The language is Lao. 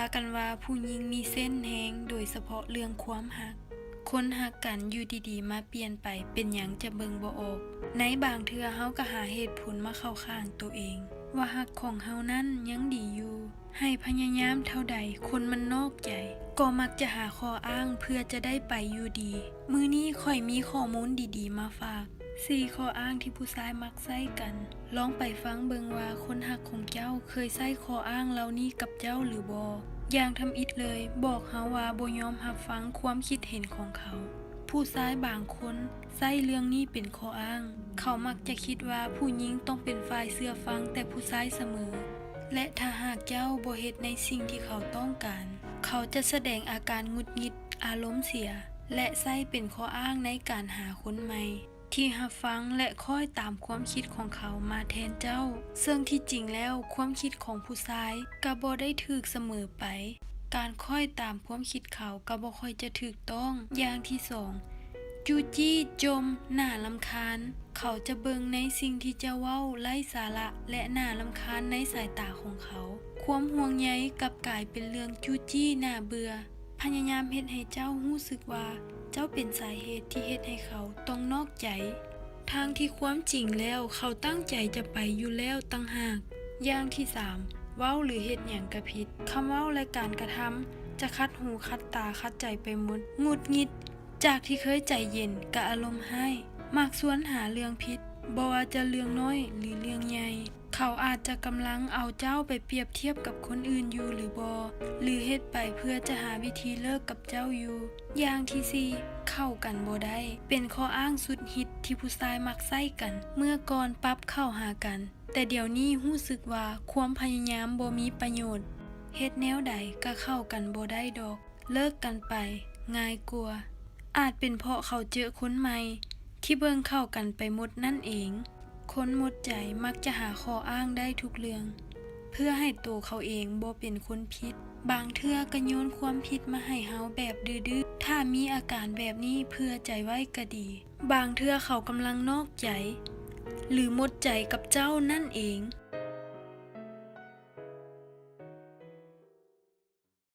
າກັນວ່າຜູ້ຍິງມີເຊັນແຮງ, ໂດຍສະເພາະເລື່ອງຄວາມຮັກ. ຄົນຮັກກັນຢູ່ດີໆມາປ່ຽນໄປ ເປັນຫຍັງຈະເບິ່ງບໍ່ອອກ? ໃນບາງເທື່ອເຮົາກໍຫາເຫດຜົນມາເຂົ້າຂ້າງໂຕເອງ ວ່າຮັກຂອງເຮົານັ້ນຍັງດີຢູ່. ໃຫ້ພະຍາຍາມເທົ່າໃດ, ຄົນມັນນອກໃຈ ກໍມັກຈະຫາຂໍ້ອ້າງເພື່ອຈະໄດ້ໄປຢູ່ດີ. ມື້ນີ້ຂ້ອຍມີຂໍ້ມູນດີໆມາຝາກ. ສີ່ຂໍ້ອ້າງທີ່ຜູ້ຊາຍມັກໃຊ້ກັນ. ລອງໄປຟັງເບິ່ງວ່າຄົນຮັກຂອງເຈົ້າເຄີຍໃຊ້ຂໍ້ອ້າງເຫຼົ່ານີ້ກັບເຈົ້າຫຼືບໍ່? ຢ່າງທຳອິດເລີຍ, ບອກເຮົາວ່າບໍ່ຍອມຮັບຟັງຄວາມຄິດເຫັນຂອງເຂົາ. ຜູ້ຊາຍບາງຄົນໃຊ້ເລື່ອງນີ້ເປັນຂໍ້ອ້າງ. ເຂົາມັກຈະຄິດວ່າຜູ້ຍິງຕ້ອງເປັນຝ່າຍເຊື່ອຟັງແຕ່ຜູ້ຊາຍສະເໝີ ແລະ ຖ້າຫາກເຈົ້າບໍ່ເຮັດໃນສິ່ງທີ່ເຂົາຕ້ອງການ, ເຂົາຈະສະແດງອາການຫງຸດຫງິດ, ອາລົມເສຍ ແລະ ໃຊ້ເປັນຂໍ້ອ້າງໃນການຫາຄົນໃໝ່ ທີ່ຮັບຟັງ ແລະ ຄ້ອຍຕາມຄວາມຄິດຂອງເຂົາມາແທນເຈົ້າ, ເຊິ່ງທີ່ຈິງແລ້ວຄວາມຄິດຂອງຜູ້ຊາຍກໍບໍ່ໄດ້ຖືກສະເໝີໄປ. ການຄ້ອຍຕາມຄວາມຄິດເຂົາກໍບໍ່ຄ່ອຍຈະຖືກຕ້ອງ. ຢ່າງທີສອງ, ຈູ້ຈີ້, ຈົ່ມ, ໜ້າລຳຄານ. ເຂົາຈະເບິ່ງໃນສິ່ງທີ່ເຈົ້າເວົ້າໄຮ້ສາລະ ແລະ ໜ້າລຳຄານໃນສາຍຕາຂອງເຂົາ. ຄວາມຫ່ວງໃຍກັບກາຍເປັນເລື່ອງຈູ້ຈີ້ໜ້າເບື່ອ. ພະຍາຍາມເຮັດໃຫ້ເຈົ້າຮູ້ສຶກວ່າເຈົ້າເປັນສາເຫດທີ່ເຮັດໃຫ້ເຂົາຕ້ອງນອກໃຈ, ທັງທີ່ຄວາມຈິງແລ້ວເຂົາຕັ້ງໃຈຈະໄປຢູ່ແລ້ວຕ່າງຫາກ. ຢ່າງທີສາມ, ເວົ້າ ຫຼື ເຮັດຫຍັງກະຜິດ. ຄຳເວົ້າ ແລະ ການກະທຳຈະຂັດຫູຂັດຕາຂັດໃຈໄປໝົດ. ຫງຸດຫງິດ, ຈາກທີ່ເຄີຍໃຈເຢັນກະອາລົມຮ້າຍ, ມັກຊວນຫາເລື່ອງຜິດ, ບໍ່ວ່າຈະເລື່ອງນ້ອຍ ຫຼື ເລື່ອງໃຫຍ່. ເຂົາອາດຈະກຳລັງເອົາເຈົ້າໄປປຽບທຽບກັບຄົນອື່ນຢູ່ຫຼືບໍ່ ຫຼື ເຮັດໄປເພື່ອຈະຫາວິທີເລີກກັບເຈົ້າຢູ່. ຢ່າງທີສີ່, ເຂົ້າກັນບໍ່ໄດ້. ເປັນຂໍ້ອ້າງສຸດຮິດທີ່ຜູ້ຊາຍມັກໃຊ້ກັນ. ເມື່ອກ່ອນປັບເຂົ້າຫາກັນ, ແຕ່ດຽວນີ້ຮູ້ສຶກວ່າຄວາມພະຍາຍາມບໍ່ມີປະໂຫຍດ. ເຮັດແນວໃດກະເຂົ້າກັນບໍ່ໄດ້ດອກ. ເລີກກັນໄປງ່າຍກວ່າ. ອາດເປັນເພາະເຂົາເຈີຄົນໃໝ່ທີ່ເບິ່ງເຂົ້າກັນໄປໝົດນັ້ນເອງ. ຄົນໝົດໃຈມັກຈະຫາຂໍ້ອ້າງໄດ້ທຸກເລື່ອງ ເພື່ອໃຫ້ໂຕເຂົາເອງບໍ່ເປັນຄົນຜິດ. ບາງເທື່ອກໍໂຍນຄວາມຜິດມາໃຫ້ເຮົາແບບດື້ໆ. ຖ້າມີອາການແບບນີ້, ເຜື່ອໃຈໄວ້ກໍດີ. ບາງເທື່ອເຂົາກຳລັງນອກໃຈ ຫຼື ໝົດໃຈກັບເຈົ້ານັ້ນເອງ.